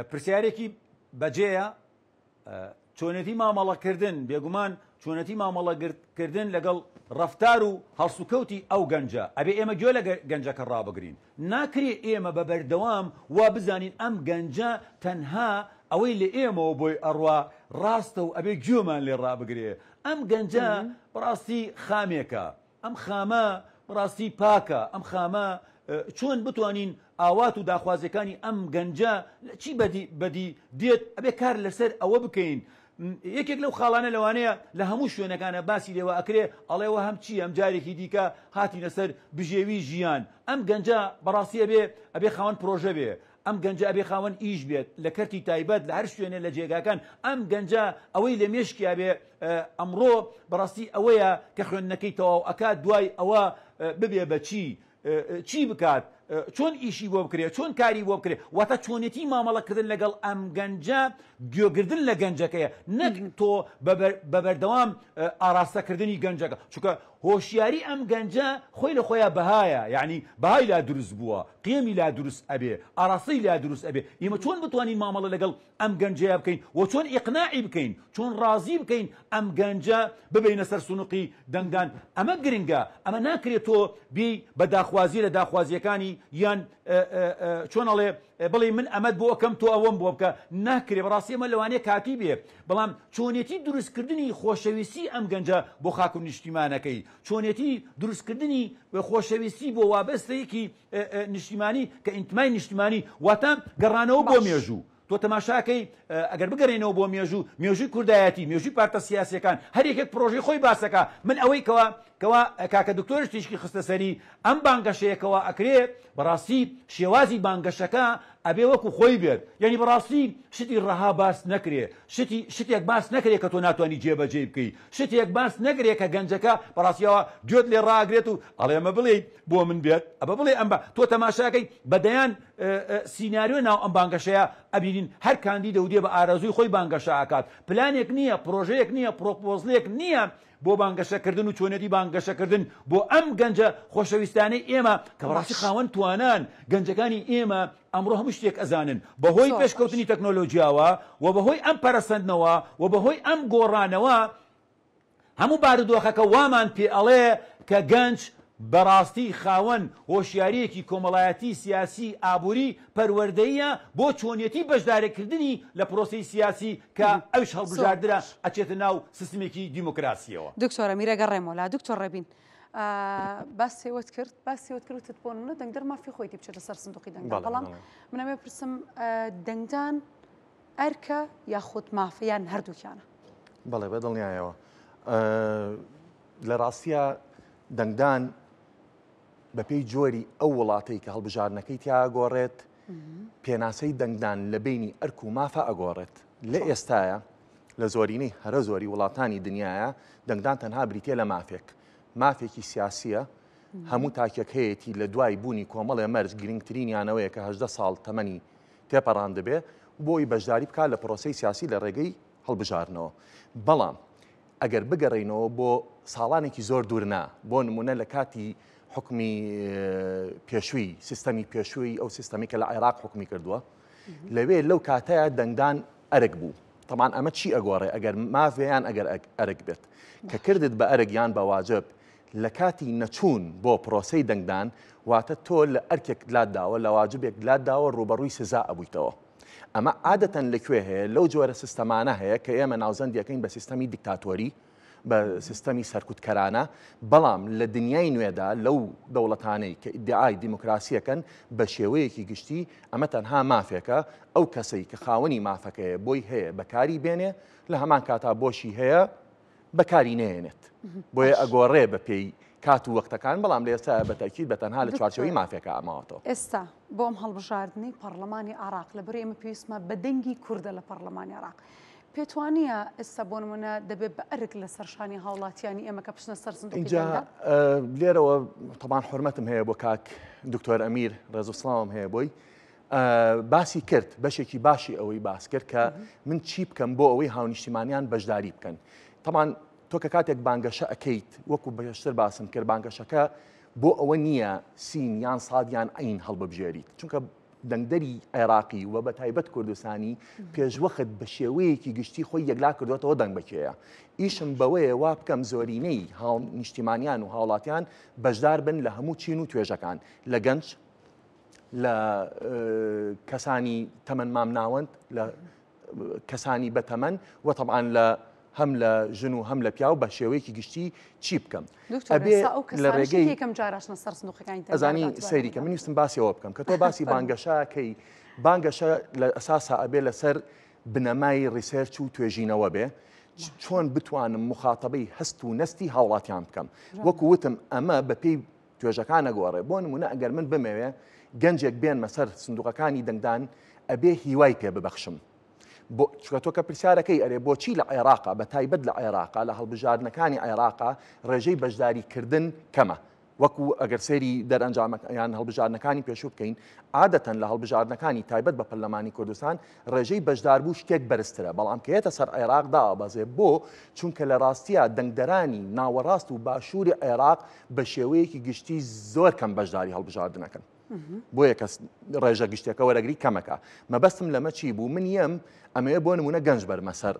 پرسیارێکی بەجێیە چۆنێتی مامەڵەکردن، بێگومان چۆنێتی مامەڵەکردن لەگەڵ ڕەفتار و هەڵسوکەوتی ئەو گەنجە، ئەبێ ئێمە گوێ لە گەنجەکە ڕابگرین، ناکرێ ئێمە بە بەردەوام وا بزانین ئەم گەنجە تەنها ئەوەی لە ئێمەوە بۆی ئەڕوا ڕاستە و ئەبێ گوێمان لێ ڕابگرێ، ئەم گەنجە بەڕاستی خامێکە، ئەم خامە بەڕاستی پاکە، ئەم خامە چۆن بتوانین ئاوات و داخوازیەکانی ئەم گەنجە لە چی بەدی بەدی دێت ئەبێ کار لەسەر ئەوە بکەین. یەکێک لەو خاڵانە لەوانەیە لە هەموو شوێنەکانە باسی لێوە ئەکرێ ئەڵێ وە هەم چی ئەم جارێکی دیکە هاتینە سەر بژێوی ژیان ئەم گەنجە بەڕاستی ئەبێ ئەبێ خاوەن پرۆژە بێ ئەم گەنجە ئەبێ خاوەن ئیش بێت لە کەرتی تایبەت لە هەر شوێنێ لە جێگاکان ئەم گەنجە ئەوەی لە مێشکیا بێ ئەمڕۆ بەڕاستی ئەوەیە کە خوێندنەکەی تەواو ئەکات دوای ئەوە ببێ بە چی چی بکات چۆن ئیشی بۆ بکرێت چۆن کاری بۆ بکرێت واتە چۆنێتی مامەڵەکردن لەگەڵ ئەم گەنجە گوێگردن لە گەنجەکەیە نەک تۆ بە بەردەوام ئاراستەکردنی گەنجەکە چونکە هۆشیاری ئەم گەنجە خۆی لە خۆیا بەهایە یانی بەهای لا دروست بووە قیەمی لا دروست ئەبێ ئاراستەی لا دروست ئەبێ ئێمە چۆن بتوانین مامەڵە لەگەڵ ئەم گەنجەیە بکەین و چۆن ئیقناعی بکەین چۆن ڕازی بکەین ئەم گەنجە ببینە سەر سنوقی دەنگدان ئەمە گرنگە ئەمە ناکرێت تۆ بی بە داخوازی لە داخوازیەکانی یان چۆن ئەڵێ بڵێی من ئەمەت بۆ ئەکەم تۆ ئەوەم بۆ بکە ناکرێ بەڕاستی ئەمە لەوانەیە کاتی بێ بەڵام چۆنێتی دروستکردنی خۆشەویستی ئەم گەنجە بۆ خاک و نیشتیمانەکەی چۆنێتی دروستکردنی خۆشەویستی بۆ وابەستەیەکی نیشتیمانی کە ئینتمای نیشتیمانی واتە گەڕانەوە بۆ مێژوو تۆ تەماشاکەی ئەگەر بگەرێنەوە بۆ مێژوو مێژووی کوردایەتی مێژووی پارتە سیاسیەکان هەر یەکێک پرۆژەی خۆی باسەکە من ئەوەی کەوا کەوا کاکە دکتۆرش تیشکی خستە سەری ئەم بانگەشەیە کەوا ئەکرێ بەڕاستی شێوازی بانگەشەکە ئەبێ وەکو خۆی بێت یعنی بەڕاستی شتی ڕەها باس نەکرێ شتی شتێک باس نەکرێ کە تۆ ناتوانانی جێبەجێی بکەی شتێک باس نەکرێ کە گەنجەکە بەڕاستیەوە گوێت لێ ڕاگرێت و ئەڵێ ئەمە بڵێ بۆ من بێت ئەبە بڵێ ئەم بە تۆ تەماشاکەی بە دەیان سیناریۆ ناو ئەم بانگەشەیە ئەبینین هەر کاندیدە و دێ بە ئارەزووی خۆی بانگەشە ئەکات پلانێک نییە پرۆژەیەک نییە پرۆپۆزلێک نییە بۆ بانگەشەکردن و چۆنێتی بانگەشەکردن بۆ ئەم گەنجە خۆشەویستانەی ئێمە کە بەڕاستی خاوەن توانان گەنجەکانی ئێمە ئەمڕۆ هەموو شتێک ئەزانن بەهۆی پێشکەوتنی تەکنۆلۆژیاوە و بەهۆی ئەم پەرەسەندنەوە و بەهۆی ئەم گۆڕانەوە هەموو بارودۆخەکە وامان پێ ئەڵێ کە گەنج بەڕاستی خاوەن هۆشیارییەکی کۆمەڵایەتی، سیاسی، ئابووری، پەروەردەییە بۆ چۆنیەتی بەشداریکردنی لە پرۆسەی سیاسی کە ئەویش هەڵبژاردنە ئەچێتە ناو سیستمێکی دیموکراسییەوە. دکتۆر ئەمیر ئەگەڕێمەوە لا دکتۆر ڕێبین باسی ئەوەت کرد باسی ئەوەت کرد وتت بۆ نمونە دەنگدەر مافی خۆیتی بچێتە سەر سندوقی دەنگدان بەڵام من ئەمەوێ پرسم دەنگدان ئەرکە یاخود مافە یان هەردووکیانە؟ بەڵێ بە دڵنیایەوە لە ڕاستیە دەنگدان بەپێی جۆری ئەو وڵاتەی کە هەڵبژاردنەکەی تیا گۆڕێت پێناسەی دەنگدان لە بینی ئەرک و مافە ئەگۆڕێت لە ئێستاە لە زۆرینەی هەرە زۆری وڵاتانی دنیاە دەنگدان تەنها بریتە لە مافێک مافێکی سیاسیە هەموو تاکێک هەیەی لە دوای بوونی کۆمەڵێ مەرج گرنگترینیانەوەیە کە هەدە ساڵ تەمەنی تێپەڕاندبێ بۆی بەشداری بکات لە پرۆسەی سیاسی لە ڕێگەی هەڵبژاردنەوە. بەڵام ئەگەر بگەڕێینەوە بۆ ساڵانێکی زۆر دوور نا، بۆ نمونە لە کاتی حکومی پێشووی سیستەمی پێشووی ئەو سیستەمی کە لە عێراق حکومی کردووە. لەوێ لەو کاتەیە دەنگدان ئەرک بوو. تەبعەن ئەمە چی ئەگۆڕێ ئەگەر ماف بێ یان ئەگەر ئەرک بێت؟ کە کردت بە ئەرک یان بە واجب لە کاتی نەچوون بۆ پرۆسەی دەنگدان واتە تۆ لە ئەرکێک لات داوە لە واجبێک لات داوە ڕووبەڕووی سزا ئەبوویتەوە. ئەمە عادەتەن لە کوێ هەیە؟ لەو جۆرە سیستەمانە هەیە کە ئێمە ناوزەندی ئەکەین بە سیستەمی دیکتاتۆری، بە سیستەمی سەرکوتکەرانە، بەڵام لە دنیای نوێدا لەو دەوڵەتانەی کە ئیدعای دیموکراسیەکەن بە شێوەیەکی گشتی ئەمە تەنها مافێکە، ئەو کەسەی کە خاوەنی مافەکەیە بۆی هەیە بەکاری بێنێ، لە هەمان کاتا بۆشی هەیە بەکاری نەیەنێت. بۆیە ئەگۆڕێ بە پێی کات و وەختەکان، بەڵام لە ئێستا بە تەئکید بە تەنها لە چوارچێوەی مافێکا ماوەتەوە. ئێستا بۆ ئەم هەڵبژاردنەی پەڕلەمانی عێراق لەبەرئەوەی ئێمە پێویستمان بە دەنگی کوردە لە پەڕلەمانی عێراق، پێتوانیە ئێستا بۆ نمونە دەبێت بە ئەرک لەسەر شانی هاوڵاتیانی ئێمە کە بچنە سەر سندوقی ئینجا دەنگدان؟ لێرەوە تەبان حورمەتم هەیە بۆ کاک دکتۆر ئەمیر ڕێز و سڵاوم هەیە بۆی باسی کرد بەشێکی باشی ئەوەی باس کرد کە من چی بکەم بۆ ئەوەی هاونیشتیمانیان بەشداری بکەن تەمان تۆ کە کاتێک بانگەشە ئەکەیت وەکو بەشتر باسم کرد بانگەشەکە بۆ ئەوە نییە سین یان ساد یان عین هەڵببژێریت چونکە دەنگدەری عێراقی و بە تایبەت کوردستانی پێشوەخت بە شێوەیەکی گشتی خۆی یەکلا کردوێتەوە دەنگ بەکێیە ئیشم بەوەیە وا بکەم زۆرینەی هاونیشتیمانیان و هاوڵاتیان بەشدار بن لە هەموو چین و توێژەکان لە گەنج لە کەسانی تەمەن مامناوەند لە کەسانی بەتەمەن و تەبعەن لە هەم لە ژن و هەم لە پیاو بە شێوەیەکی گشتی چی بکەم ئەبێ لە ڕێگەی یەکەم جاراشنە سەر سندوقەکانی ئەزانی سەیری کە من ویستم باسی ئەوە بکەم کە تۆ باسی بانگەشەکەی بانگەشە لە ئەساسا ئەبێ لەسەر بنەمای research و توێژینەوە بێ چۆن بتوانم مخاتەبەی هەست و نەستی هاوڵاتیان بکەم وەکو وتم ئەمە بەپێی توێژەکان ئەگۆڕێ بۆ نمونە ئەگەر من بمەوێ گەنجێک بێنمە سەر سندوقەکانی دەنگدان ئەبێ هیوای پێ ببەخشم بۆ چونکە تۆ کە پرسیارەکەی ئەرێ بۆچی لە عێراقا بە تایبەت لە عێراقا لە هەڵبژاردنەکانی عێراقا ڕێژەی بەشداریکردن کەمە وەکو ئەگەر سەیری دەرئەنجامەکە یان هەڵبژاردنەکانی پێشوو بکەین عادەتەن لە هەڵبژاردنەکانی تایبەت بە پەرلەمانی کوردستان ڕێژەی بەشداربوو شتێک بەرزترە بەڵام کە یەتە سەر عێراق دابەزێ بۆ چونکە لە ڕاستیا دەنگدەرانی ناوەڕاست و باشووری عێراق بە شێوەیەکی گشتی زۆر کەم بەشداری هەڵبژاردنەکەن بۆیە کەس ڕێژە گشتەکە وەرەگری کەمەکە مەبەستم لەمە چی بوو من یەم ئەمەیە بۆ نمونە گەنج بەرمە سەر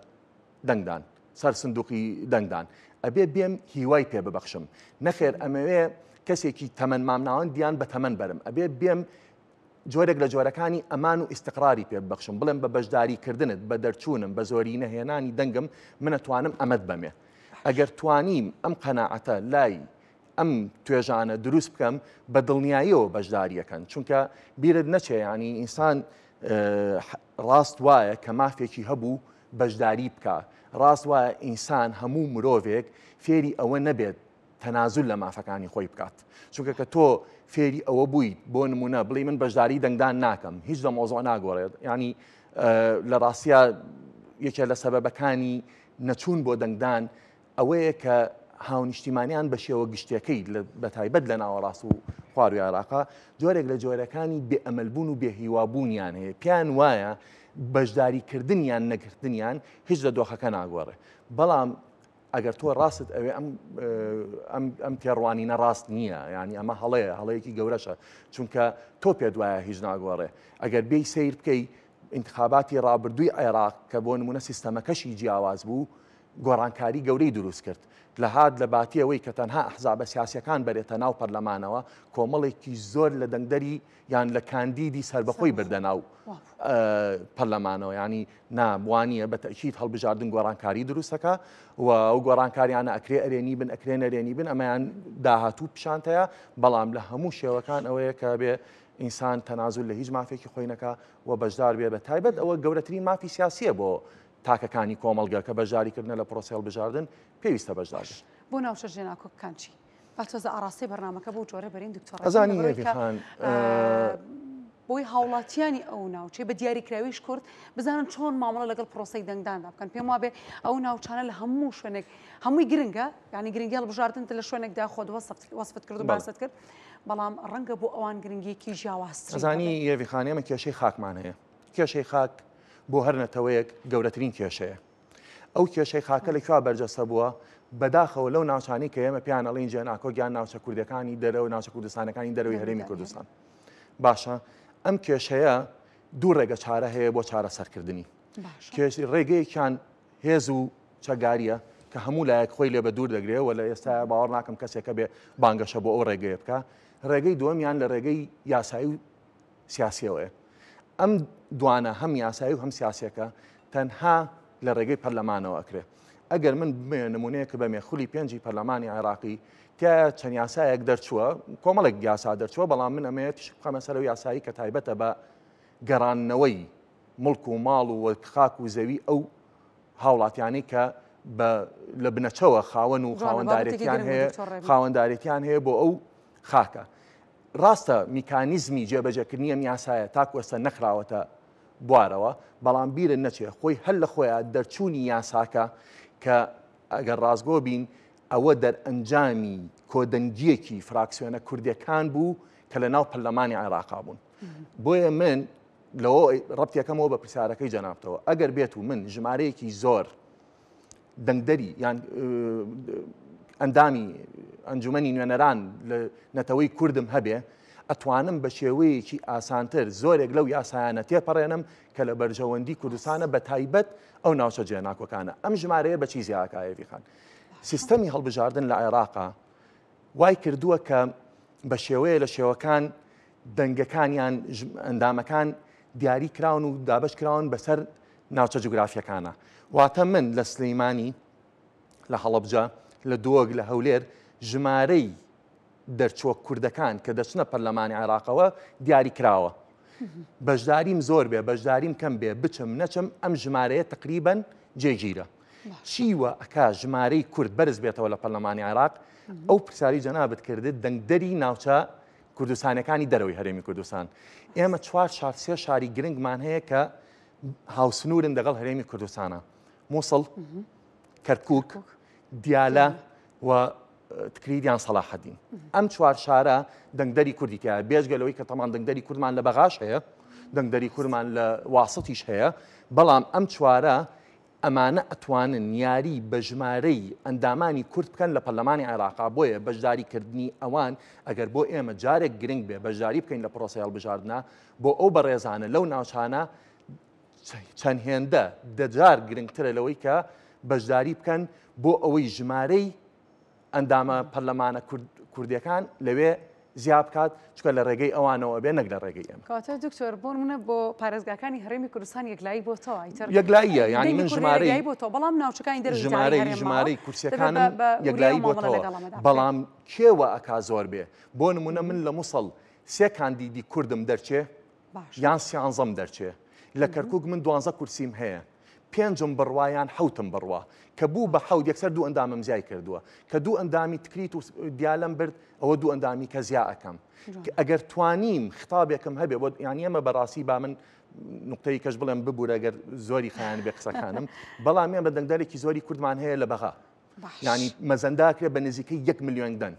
دەنگدان سەر سندوقی دەنگدان ئەبێ بێم هیوای پێ ببەخشم نەخێر ئەمەوێ کەسێکی تەمەن مامناوەند دیان بە تەمەن بەرم ئەبێ بێم جۆرێک لە جۆرەکانی ئەمان و ئیستقراری پێ ببەخشم بڵێم بە بەشداری کردنت بە دەرچوونم بە زۆری نەهێنانی دەنگم منە توانم ئەمەت بەمێ ئەگەر توانیم ئەم قەناعەتە لای ئەم توێژانە دروست بکەم بە دڵنیاییەوە بەشداریەکەن چونکە بیرت نەچێ ینی ئینسان ڕاست وایە کە مافێکی هەبوو بەشداری بکە ڕاست وایە ئینسان هەموو مرۆڤێک فێری ئەوە نەبێت تەنازول لە مافەکانی خۆی بکات چونکە کە تۆ فێری ئەوە بوویت بۆ نمونە بڵی من بەشداری دەنگدان ناکەم هیچ لە مۆزۆ ناگۆڕێت ینی لە ڕاستە یەکێ لە سەبەبەکانی نەچوون بۆ دەنگدان ئەوەیە کە هاونیشتیمانیان بە شێوە گشتیەکەی بە تایبەت لە ناوەڕاست و خواروی عێراقا جۆرێک لە جۆرەکانی بێئەمەلبوون و بێهیوابوونیان هەیە پێیان وایە بەشداریکردنیان نەگرتنیان هیچ لە دۆخەکە ناگۆڕێ بەڵام ئەگەر تۆ ڕاستت ئەوێ ئەم ئەم ئەم تێڕوانینە ڕاست نییە ینی ئەمە هەڵەیە هەڵەیەکی گەورەشە چونکە تۆ پێ دوایە هیچ ناگۆڕێ ئەگەر بێی سیر بکەی انتخاباتی ڕابردووی عێراق کە بۆ نمونە سیستەمەکەشی جیاواز بوو گۆڕانکاری گەورەی دروست کرد لە هات لە باتی ئەوەی کە تەنها ئەحزابە سیاسیەکان بەرێتە ناو پەرلەمانەوە کۆمەڵێکی زۆر لە دەنگدەری یان لە کاندیدی سەربەخۆی بردە ناو پەرلەمانەوە ینی نا وانە بە تەکیید هەڵبژاردن گۆڕانکاری دروستەکە و ئەو گۆڕانکاریانە ئەکرێ ئەرێنی بن ئەکرێ نەرێنی بن ئەمەیان داهاتوو پیشانتەیە بەڵام لە هەموو شێوەکان ئەوەیە کە بێ ئینسان تەنازول لە هیچ مافێکی خۆی نەکا و بەشدار بێ بە تایبەت ئەوە گەورەترین مافی سیاسیە بۆ تاکەکانی کۆمەڵگە کە بەشداریکردنە لە پرۆسەی هەڵبژاردن پێویستە بەشدار بن. بۆ ناوچە جێناکۆکەکان چی؟ با تۆزە ئاڕاستەی بەرنامەکە بەو جۆرە بەرین دکتۆر ڕێکین ئەزانی لەبەرئەوەی هێڤی کە خان بۆی هاوڵاتیانی ئەو ناوچەی بە دیاریکراویش کورد بزانن چۆن مامەڵە لەگەڵ پرۆسەی دەنگداندا بکەن پێم وابێ ئەو ناوچانە لە هەموو شوێنێک هەمووی گرنگە یعنی گرنگی هەڵبژاردن لە شوێنێکدا خۆت وەسفت کرد و باست کرد بەڵام ڕەنگە بۆ ئەوان گرنگیەکی جیاوازتری ئەزانی هێڤی خان ئێمە کێشەی خاکمان هەیە کێشەی خاک بۆ هەر نەتەوەیەک گەورەترین کێشەیە. ئەو کێشەی خاکە لە کوێ بەرجەستە بووە؟ بەداخەوە لەو ناوچانەی کە ئێمە پێیان ئەڵێین جێناکۆک یان ناوچە کوردەکانی دەرەوە، ناوچە کوردستانەکانی دەرەوەی هەرێمی کوردستان. باشە ئەم کێشەیە دوو ڕێگە چارە هەیە بۆ چارەسەرکردنی. کێش ڕێگەیەکیان هێز و چەکدارییە کە هەموو لایەک خۆی لێ بە دوور دەگرێ و لە ئێستا باوەڕ ناکەم کەسێکە بێ بانگەشە بۆ ئەو ڕێگەیە بکە. ڕێگەی دووەمیان لە ڕێگەی یاسایی و سیاسیەوەیە. ئەم دوانە هەم یاسایی و هەم سیاسیەکە تەنها لە ڕێگەی پەرلەمانەوە ئەکرێ. ئەگەر من بمەوێ نمونەیەک بەمێ خولی پێنجی پەرلەمانی عێراقی تیایا چەند یاسایەک دەرچووە، کۆمەڵێک یاسا دەرچووە، بەڵام من ئەمەوێ تیشک بخەمە سەر ئەو یاسایی کە تایبەتە بە گەڕاندنەوەی موڵک و ماڵ و خاک و زەوی ئەو هاوڵاتیانەی کە بە لە بنەچەوە خاوەن و خاوەندارێتیان هەیە خاوەندارێتیان هەیە بۆ ئەو خاکە. ڕاستە میکانیزمی جێبەجێکردنی ئەم یاسایە تاکو ئێستا نەخراوەتە بوارەوە، بەڵام بیرت نەچێ خۆی هەر لە خۆیا دەرچوونی یاساکە کە ئەگەر ڕاستگۆ بین ئەوە دەرئەنجامی کۆدەنگییەکی فراکسیۆنە کوردیەکان بوو کە لە ناو پەرلەمانی عێراقا بوون. بۆیە من لەوە ڕەبتیەکەمەوە بە پرسیارەکەی جەنابتەوە ئەگەر بێت و من ژمارەیەکی زۆر دەنگدەری یان ئەندامی ئەنجومەنی نوێنەران لە نەتەوەی کوردم هەبێ ئەتوانم بە شێوەیەکی ئاسانتر زۆرێک لەو یاسایانە تێپەڕێنم کە لە بەرژەوەندی کوردستانە بە تایبەت ئەو ناوچە جێناکۆکانە ئەم ژمارەیە بە چی زیاکایەوی خان سیستەمی هەڵبژاردن لە عێراقا وای کردووە کە بە شێوەیە لە شێوەکان دەنگەکانیان ئەندامەکان دیاری کراون و دابش کراون بەسەر ناوچە جوگرافیەکانە واتە من لە سلیمانی لە هەڵەبجە لە دۆک لە هەولێر ژمارەی دەرچووە کوردەکان کە دەچنە پەرلەمانی عێراقەوە دیاری کراوە بەشداریم زۆر بێ بەشداریم کەم بێ بچم نەچم ئەم ژمارەیە تقریبن جێگیرە چی وە ئەکا ژمارەی کورد بەرز بێتەوە لە پەرلەمانی عێراق ئەو پرسیاری جەنابت کردت دەنگدەری ناوچە کوردستانەکانی دەرەوەی هەرێمی کوردستان ئێمە چوار شار سێ شاری گرنگمان هەیە کە هاوسنوورن دەگەڵ هەرێمی کوردستانە مووسڵ کەرکک دیالە و تکریت یان سەڵاحەدین ئەم چوار شارە دەنگدەری کوردی تایە بێجگە لەوەی کە تەمان دەنگدەری کوردمان لە بەغاش هەیە دەنگدەری کوردمان لە واسطیش هەیە بەڵام ئەم چوارە ئەمانە ئەتوانن یاری بە ژمارەی ئەندامانی کورد بکەن لە پەرلەمانی عێراقا، بۆیە بەشداری کردنی ئەوان ئەگەر بۆ ئێمە جارێک گرنگ بێ بەشداری بکەین لە پرۆسەی هەڵبژاردنا بۆ ئەو بەڕێزانە لەو ناوچانە چەند هێندە دەجار گرنگترە لەوەی کە بەشداری بکەن بۆ ئەوەی ژمارەی ئەندامە پەرلەمانە کوردیەکان لەوێ زیا بکات چکە لە ڕێگەی ئەوانەوە بێ نەک لە ڕێگەی ئێمە. کەواتە دکتۆر بۆ نمونە بۆ پارێزگاکانی هەرێمی کوردستان یەکلایی بۆتەوە ئیتر یەکلاییە یانی من ژمارەی یەکلایی بۆتەوە بەڵام ناوچەکانی دەرەوەی ژمارەی هەرێم ماوە ژمارەی دەبێت کورسیەکانم بە بە وریاوە یەکلایی مامەڵە بۆتەوە لەگەڵ ئەمەدا بکرێت. بەڵام کێ وا ئەکا زۆر بێ بۆ نمونە من لە موسڵ سێ کاندیدی کوردم دەرچێ باشە یان سیانزەم دەرچێ لە کەرکوک من دوانزە کورسیم هەیە پێنجم بڕوا یان حەوتم بڕوا کە بوو بە حەوت یەکسەر دوو ئەندامم زیای کردووە کە دوو ئەندامی تکریت و دیالەم برد ئەوە دوو ئەندامی کە زیا ئەکەم ئەگەر توانیم خطابێکم هەبێ بۆ یانی ئەمە بەڕاستی با من نقطەی کەش بڵێم ببوورە گەر زۆری خیان بێ قسەکانم بەڵام ئێمە دەنگدەرێکی زۆری کوردمان هەیە لە بەغا یانی مەزەنداکرێ بە نزیکەی یەک ملیۆن دەنگ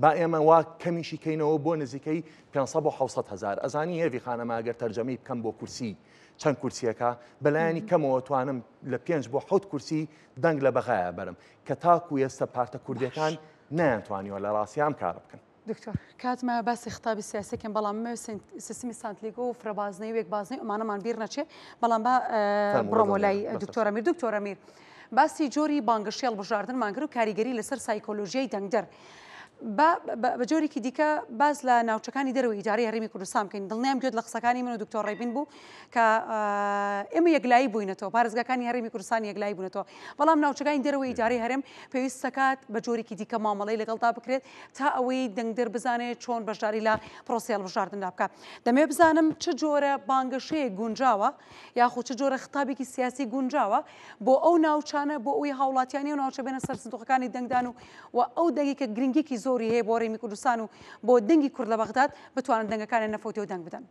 با ئێمە وا کەمیشی کەینەوە بۆ نزیکەی 500 بۆ 600 هەزار ئەزانی هێڤی خانەما ئەگەر تەرجەمەی بکەم بۆ کورسی چەند کورسیەکە بەلایەنی کەمەوە توانم لە پێنج بۆ حەوت کورسی دەنگ لە بەغایە بەرم کە تاکو ئێستا پارتە کوردیەکان نەیانتوانیوە لە ڕاستی ئەم کارە بکەن. دکتۆر کات مایە باسی خطابی سیاسی کەم بەڵام مەوێ سیستمی سانتلیگۆ و فرەبازنەی و یەکبازنەی ئەمانەمان بیر نەچێ بەڵام با بڕۆمەوە لای دکتۆر ئەمیر دکتۆر ئەمیر باسی جۆری بانگەشەی هەڵبژاردنمان کرد و کاریگەری لەسەر سایکۆلۆژیای دەنگدەر. با بە جۆرێکی دیکە باس لە ناوچەکانی دەرەوەی ئیدارەی هەرێمی کوردستان بکەین دڵنیام گوێت لە قسەکانی من و دکتۆر ڕێبین بوو کە ئێمە یەکلایی بووینەتەوە پارێزگاکانی هەرێمی کوردستان یەکلایی بوونەتەوە بەڵام ناوچەکانی دەرەوەی ئیدارەی هەرێم پێویست دەکات بە جۆرێکی دیکە مامەڵەی لەگەڵدا بکرێت تا ئەوەی دەنگدەر بزانێت چۆن بەشداری لە پرۆسەی هەڵبژاردندا بکات دەمەوێت بزانم چ جۆرە بانگەشەیەک گونجاوە یاخود چ جۆرە خطابێکی سیاسی گونجاوە بۆ ئەو ناوچانە بۆ ئەوەی هاوڵاتیانی ئەو ناوچە بێنە سەر سندوقەکانی دەنگدان و و ئەو دەنگی کە گرنگیکی زۆری هەیە بۆ هەرێمی کوردستان و بۆ دەنگی کورد لە بەغداد بتوانن دەنگەکانیان نەفەوتێ و دەنگ بدەن.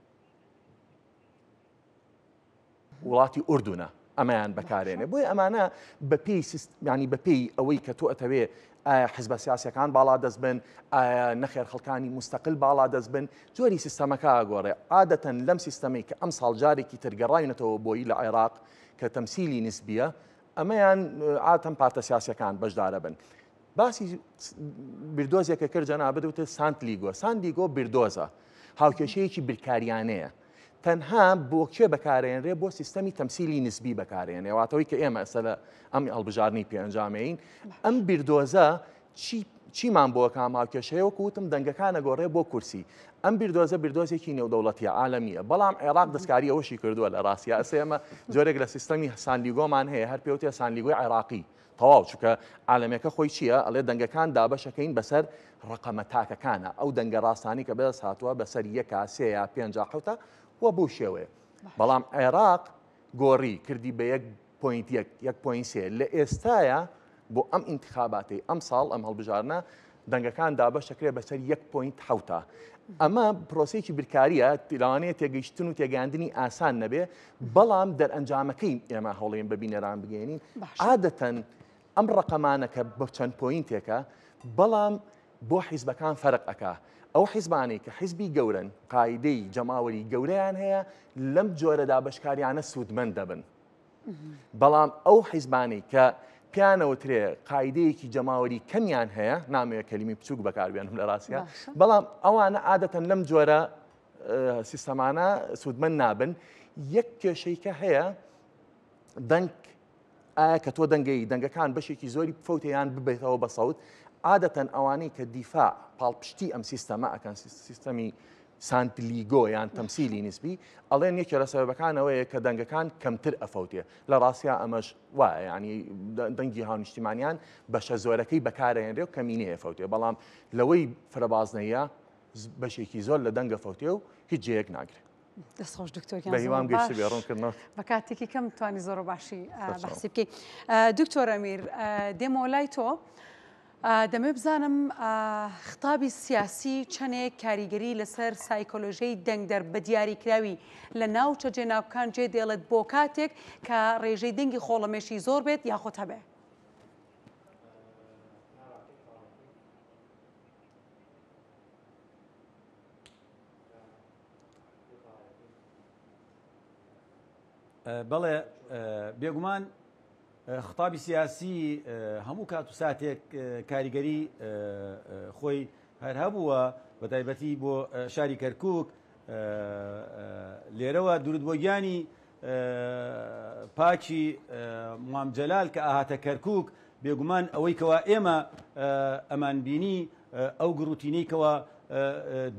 وڵاتی ئوردونە ئەمەیان بەکارێنێ بۆیە ئەمانە بەپێی ینی بەپێی ئەوەی کە تۆ ئەتەوێ ئایا حزبە سیاسەکان باڵا دەست بن ئایا نەخێر خەڵکانی مستەقل باڵا دەست بن جۆری سیستەمەکە ئاگۆڕێ عادەتەن لەم سیستەمەی کە ئەم ساڵ جارێکی تر گەڕاوینەتەوە بۆی لە عێراق کە تەمسیلی نسبیە ئەمەیان عادەتەن پارتە سیاسەکان بەشدارە بن باسی بیردۆزێکە کرد جەنابت وتت سانت لیگۆ سان لیگۆ بیردۆزە هاوکێشەیەکی بیرکاریانەیە. تەنها بۆ کێ بەکارێنرێ بۆ سیستەمی تەمسیلی نسبی بەکارێنێ واتەوەی کە ئێمە ئێستا لە ئەم هەڵبژاردنی پێ ئەنجامەین ئەم بیردۆزە چی چیمان بۆ کام هاوکێشەیە وەکو وتم دەنگەکان ئەگۆڕێ بۆ کورسی ئەم بیردۆزە بیردۆزێکی نێودەوڵەتیە عالەمیە بەڵام عێراق دەستکاری ئەوەشی کردووە لە ڕاستیا ئەسێ ئێمە جۆرێک لە سیستەمی سانلیگۆمان هەیە هەر پێوتێ سانلیگۆی عێراقی تەواو چونکە عالەمەکە خۆی چییە ئەڵێ دەنگەکان دابەشەکەین بەسەر ڕقەمە تاکەکانە ئەو دەنگە ڕاستانی کە بەدەست هاتووە بەسەر یەکا سێ یا پێنج حوتە و بەو شێوەیە بەڵام عێراق گۆڕی کردی بە یەک point یەک، یەک point سێ، لە ئێستایا بۆ ئەم ئینتخاباتەی ئەمساڵ، ئەم هەڵبژاردنە، دەنگەکان دابەش دەکرێت بەسەر یەک point حەوتا. ئەمە پرۆسەیەکی بیرکارییە، لەوانەیە تێگەیشتن و تێگەیاندنی ئاسان نەبێ، بەڵام دەرئەنجامەکەی ئێمە هەوڵین بە بینەران بگەیەنین. عادەتەن ئەم ڕەقەمانە کە بە چەند point ێکە، بەڵام بۆ حیزبەکان فەرق ئەکا. ئەو حیزبانەی کە حیزبی گەورەن، قاعیدەی جەماوەری گەورەیان هەیە، لەم جۆرە دابەشکاریانە سوودمەند دەبن. بەڵام ئەو حیزبانەی کە پیانەوترێ قاعیدەیەکی جەماوەری کەمیان هەیە، نامەوێ کەلیمی بچووک بەکاربێنم لە ڕاستیا، بەڵام ئەوانە عادەتەن لەم جۆرە سیستەمانە سوودمەند نابن. یەک کێشەی کە هەیە دەنگ ئایا کە تۆ دەنگەی دەنگەکان بەشێکی زۆری بفەوتێ یان ببێتەوە بە سەوت، عادەتەن ئەوانەی کە دیفاع پاڵپشتی ئەم سیستەمە ئەکەن سیستەمی سانتلیگۆ یان تەمسیلی نسبی ئەڵێن یەکێ لە سەبەبەکان ئەوەیە کە دەنگەکان کەمتر ئەفەوتێ لە ڕاستیا ئەمەش وایە یعنی دەنگی هاونیشتیمانیان بەشە زۆرەکەی بەکارەهێنرێ و کەمینەیە فەوتێ بەڵام لەوەی فرەبازنەیە بەشێکی زۆر لە دەنگە فەوتێ و هیچ جێیەک ناگرێ. دەست خۆش دکتۆر گیان بەهیوام گەشت بێ ڕوونکردنەوە بە کاتێکی کەم توانی زۆر باشی باسی بکەی دکتۆر ئەمیر دێمەوە لای تۆ دەمێ بزانم خطابی سیاسی چەندێک کاریگەری لەسەر سایکۆلۆژیی دەنگدەر بە دیاریکراوی لە ناوچە جێناوکان جێ دێڵێت بۆ کاتێک کە ڕێژەی دەنگی خۆڵەمێشی زۆر بێت یاخود هەبێ. بەڵێ بێگومان خطابی سیاسی هەموو کات و ساتێک کاریگەری خۆی هەر هەبووە بە تایبەتی بۆ شاری کەرکک لێرەوە درود بۆ گیانی پاکی مام جەلال کە ئاهاتە کەرکک بێگومان ئەوەی کەوا ئێمە ئەمان بینی ئەو گڕوتینەی کەوا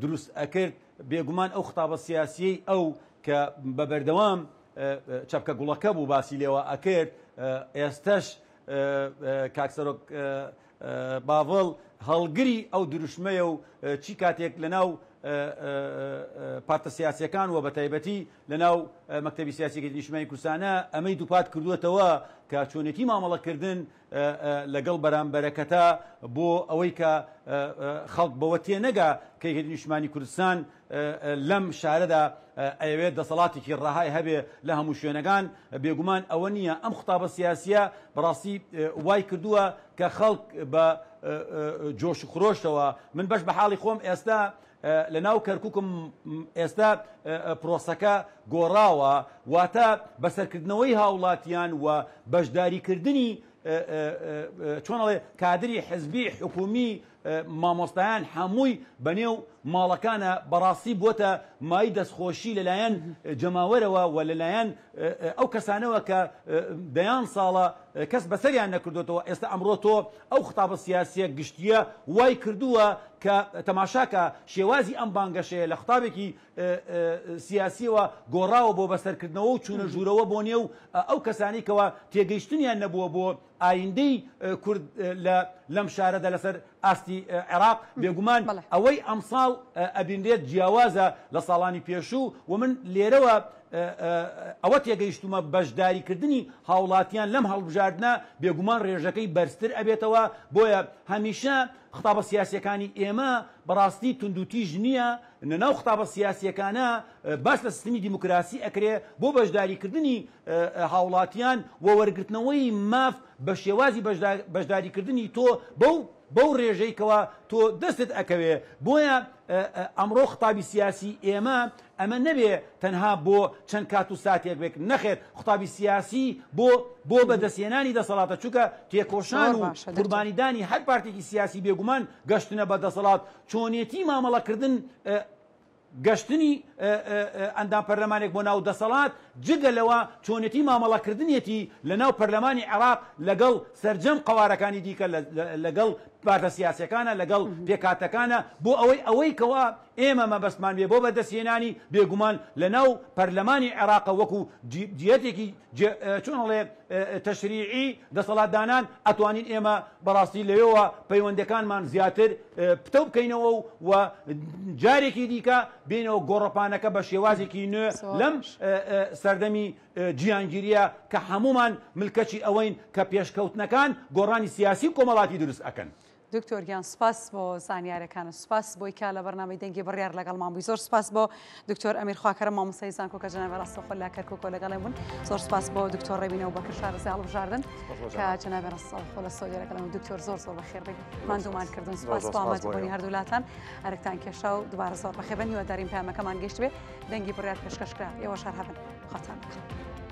دروست ئەکرد بێگومان ئەو خطابە سیاسیەی ئەو کە بە بەردەوام چەپکە گوڵەکە بوو باسی لێوە ئەکرد ئێستەش کاک سەرۆک باڤڵ هەڵگری ئەو دروشمەیە و چی کاتێک لەناو پارتە سیاسیەکان و بەتایبەتی لەناو مەکتەبی سیاسی یەکێتی نیشتمانی کوردستانە ئەمەی دووپات کردووەتەوە کە چۆنێتی مامەڵەکردن لەگەڵ بەرامبەرەکەتا بۆ ئەوەی کە خەڵک بەوە تێنەگا کە یەکێتی نیشتمانی کوردستان لەم شارەدا ئەیەوێت دەسەڵاتێکی ڕەهای هەبێ لە هەموو شوێنەکان بێگومان ئەوە نییە ئەم خطابە سیاسیە بەڕاستی وای کردووە کە خەڵک بە جۆش و خرۆشەوە من بەش بە حاڵی خۆم ئێستا لە ناو کەرکوکم ئێستا پرۆسەکە گۆڕاوە واتە بەسەرکردنەوەی هاوڵاتیان و بەشداریکردنی چۆن ئەڵێ کادری حزبی حکومی مامۆستایان هەمووی بەنێو ماڵەکانە بەڕاستی بۆتە مای دەستخۆشی لەلایەن جەماوەرەوە و لەلایەن ئەو کەسانەوە کە دەیان ساڵە کەس بەسەریان نەکردوتەوە ئێستا ئەمڕۆ تۆ ئەو خطابە سیاسیە گشتیە وای کردووە کە تەماشاکە شێوازی ئەم بانگەشەیە لە خطابێکی سیاسیەوە گۆڕاوە بۆ بەسەرکردنەوە و چوونە ژوورەوە بۆ نێو ئەو کەسانی کەوا تێگەیشتنیان نەبووە بۆ ئایندەی کورد لە لەم شارەدا لەسەر ئاستی عێراق بێگومان ئەوەی ئەمساڵ ئەبینرێت جیاوازە لە ساڵانی پێشوو و من لێرەوە ئەوە تێگەیشتومە بەشداریکردنی هاوڵاتیان لەم هەڵبژاردنە بێگومان ڕێژەکەی بەرزتر ئەبێتەوە بۆیە هەمیشە خطابە سیاسیەکانی ئێمە بەڕاستی توندوتیژ نییە لەناو خطابە سیاسیەکانە باس لە سیستمی دیموکراسی ئەکرێ بۆ بەشداریکردنی هاوڵاتیان و وەرگرتنەوەی ماف بە شێوازی بەشداریکردنی تۆ بەو بەو ڕێژەی کەوا تۆ دەستت ئەکەوێ بۆیە ئەمڕۆ خطابی سیاسی ئێمە ئەمە نەبێ تەنها بۆ چەند کات و ساتێک بێت نەخێر خطابی سیاسی بۆ بۆ بەدەستهێنانی دەسەڵاتە چونکە تێکۆشان و قوربانیدانی هەر پارتێکی سیاسی بێگومان گەشتنە بە دەسەڵات چۆنێتی مامەڵەکردن. گەشتنی ئەندام پەرلەمانێک بۆ ناو دەسەڵات، جگە لەوە چۆنێتی مامەڵەکردنیەتی لە ناو پەرلەمانی عێراق لەگەڵ سەرجەم قەوارەکانی دیکە لەگەڵ پارتە سیاسیەکانە لەگەڵ پێکهاتەکانە بۆ ئەوەی ئەوەی کەوا ئێمە مەبەستمان بێ بۆ بەدەستهێنانی بێگومان لە ناو پەرلەمانی عێراقە وەکو جیهەتێکی چۆن ئەڵێ تەشریعی دەسەڵاتدانان ئەتوانین ئێمە بەڕاستی لەوێوە پەیوەندەکانمان زیاتر پتەو بکەینەوە و و جارێکی دیکە بینەوە گۆڕەپانەکە بە شێوازێکی نوێ لەم سەردەمی جیانگیریە کە هەمومان ملکەچی ئەوەین کە پێشکەوتنەکان گۆڕانی سیاسی و کۆمەڵاتی دروست ئەکەن. دکتۆر گیان سپاس بۆ زانیارەکانت سپاس بۆی کە لە بەرنامەی دەنگی بڕیار لەگەڵمان بووی زۆر سپاس بۆ دکتۆر ئەمیر خواکەرم مامۆستای زانکۆ کە جەنابی ڕاستەوخۆ لە کەرکووکەوە لەگەڵێن بوون زۆر سپاس بۆ دکتۆر ڕێبین ئەبوبەکر شارەزای هەڵبژاردن کە جەنابی ڕاستەوخۆ لە سعودیە لەگەڵێن بوون دکتۆر زۆر زۆر بەخێر بێن ماندوومان کردن سپاس بۆ ئامادەبوونی هەردوو لاتان ئەرکتان کێشا و دووبارە زۆر بەخێر بن هیوادارین پەیامەکەمان گەیشتبێ دەنگی بڕیار پێشکەش کرا ئێوەش هەر هەبن خواتان لەگەڵ.